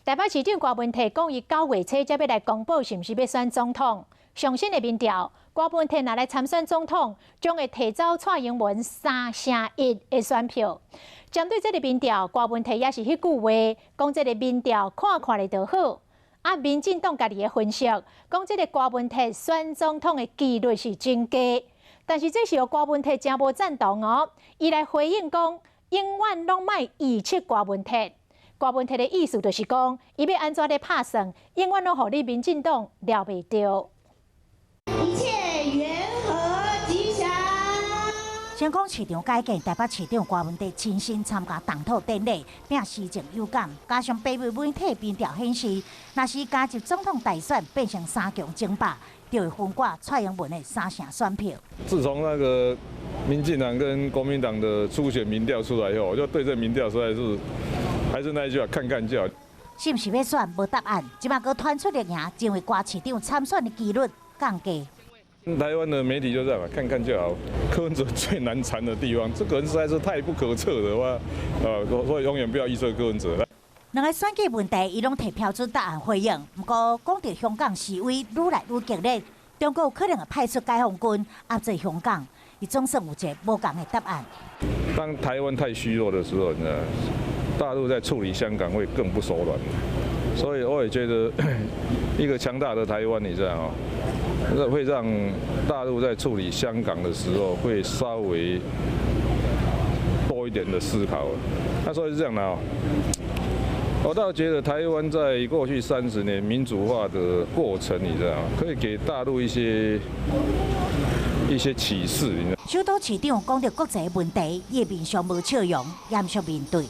台北市長柯文哲講，伊9月初才欲來公布是毋是欲選總統。上新的民調，柯文哲若來參選總統，將會提走蔡英文3成1的選票。針對這个民調，柯文哲也是彼句話，講這个民調看看咧就好。啊，民進黨家己的分析，講這个柯文哲選總統的幾率是真低，但是這是予柯文哲誠無贊同哦。伊來回應講，永遠攏莫預測柯文哲。柯文哲的意思就是講，伊欲按怎咧拍算，永遠攏予你民進黨料袂著。一切元和吉祥。香港市場改革，台北市長柯文哲親身參加動土典禮，拼施政有感，加上北媒媒體民調顯示，若是加入總統大選變成三強爭霸，就會分割蔡英文的三成選票。自從那個民進黨跟國民黨的初選民調出來以後，我就對這民調實在是，還是那一句話，看看就好。是毋是欲選無答案，這馬閣傳出綠營認為柯市長參選的幾率降低。台灣的媒體就這樣嘛，看看就好。柯文哲最難纏的地方，這個人實在是太不可測的話，所以永遠不要預測柯文哲。兩个選舉問題，伊攏提標準答案回應。毋過講著香港示威愈來愈激烈，中國可能會派出解放軍壓制香港，伊總算有一个無仝的答案。當台灣太虛弱的時候，你知道，大陸在處理香港會更不手軟。所以我也覺得一個強大的台灣，你知道嗎？那會讓大陸在處理香港的時候會稍微多一點的思考。那所以是這樣的哦，我倒覺得台灣在過去30年民主化的過程，你知道嗎？可以給大陸一些啟示。首都市長講著國際問題，伊面上無笑容，嚴肅面對。